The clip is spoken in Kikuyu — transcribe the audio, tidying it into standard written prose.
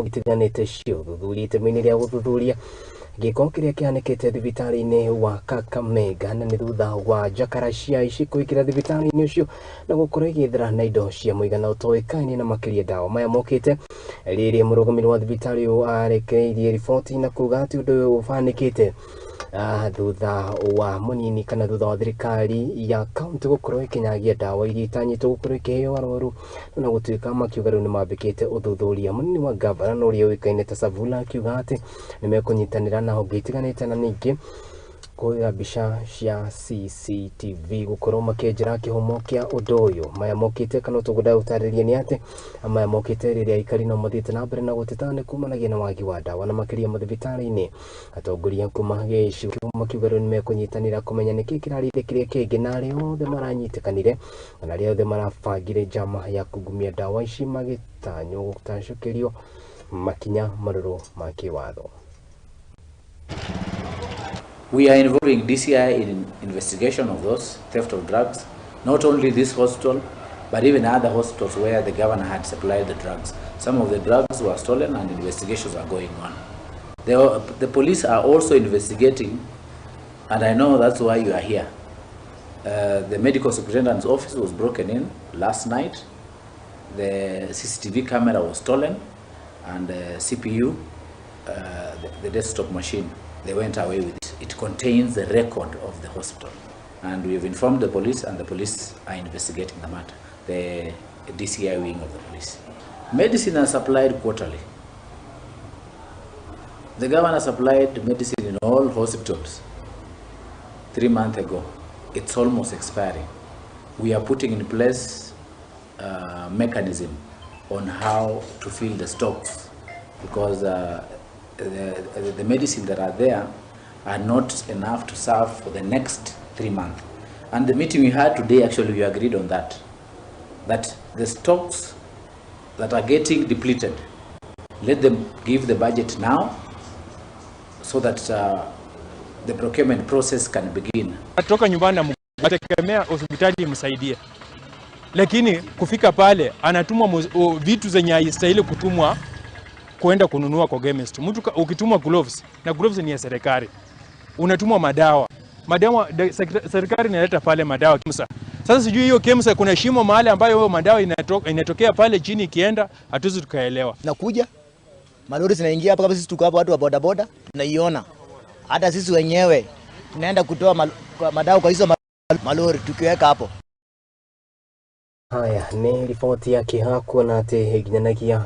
Itiganĩte cia ũthuthuria itemi-inĩ rĩa gũthuthuria gĩko kĩrĩa kĩhanĩkĩte thibitarĩ-inĩ wa Kakamega, na nĩ thutha wa njakara cia aici kũingĩra thibitarĩ-inĩ ũcio na gũkorwo igĩthera na indo cia mũigana ũtoĩkaine na makĩria ndawa. Maya mokĩte rĩrĩa mũrũgamĩrĩri wa thibitarĩ ũyũ arekereirie riboti na kuga atĩ ũndũ ũyũ ũhanĩkĩte thutha wa mũnini kana thutha wa thirikari ya kaunti gũkorwo ĩkĩnyagia ndawa iria itanyĩtwo gũkorwo ikĩheo arwaru, na gũtuĩka makiuga rĩu nĩ mambĩkĩte ũthuthuria. Mũnini wa gavana na ũrĩa ũĩkaine ta Savula akiuga atĩ nĩ mekũnyitanĩra na honge itiganĩte na ningĩ kuoya mbica cia CCTV gũkorwo makĩenjera kĩhumo kĩa ũndũ ũyũ. Maya mokĩte kana ũtũngũnda gũtarĩria nĩ atĩ maya mokĩte rĩrĩa aikari no mathiĩte na mbere na gũteta nĩ kumanagia na wagi wa ndawa na makĩria mathibitarĩ-inĩ. Atongoria kuma gĩcigo kĩu makiuga rĩu nĩ mekũnyitanĩra kũmenya nĩkĩ kĩrarĩire kĩrĩa kĩngĩ, na arĩa othe maranyitĩkanire na arĩa othe marabangire njama ya kungumia ndawa ici magĩtanywo gũtacũkĩrio makinya marũrũ ma kĩwatho. We are involving DCI in investigation of those theft of drugs, not only this hospital, but even other hospitals where the governor had supplied the drugs. Some of the drugs were stolen and investigations are going on. The police are also investigating, and I know that's why you are here. The medical superintendent's office was broken in last night. The CCTV camera was stolen, and the CPU, the desktop machine, they went away with it. It contains the record of the hospital. And we have informed the police, and the police are investigating the matter, the DCI wing of the police. Medicine are supplied quarterly. The governor supplied medicine in all hospitals 3 months ago. It's almost expiring. We are putting in place a mechanism on how to fill the stocks, because the medicine that are there are not enough to serve for the next 3 months. And the meeting we had today, actually we agreed on that, that the stocks that are getting depleted, let them give the budget now so that the procurement process can begin. Atoka nyumbani na ategemea hospitali imsaidie, lakini kufika pale anatumwa vitu zenye haistahili kutumwa kwenda kununua kwa chemist. Mtu ukitumwa gloves, na gloves ni ya serikali, unatumwa madawa, madawa serikali inaleta pale madawa KEMSA. Sasa sijui hiyo KEMSA kuna shimo mahali ambayo hiyo madawa inatokea pale chini ikienda, hatuwezi tukaelewa. Nakuja malori zinaingia hapa, kama sisi tuko hapa watu wa boda boda tunaiona, hata sisi wenyewe tunaenda kutoa madawa kwa hizo malori tukiweka hapo. Haya ni riboti ya kĩeha kuona atĩ nginyanagia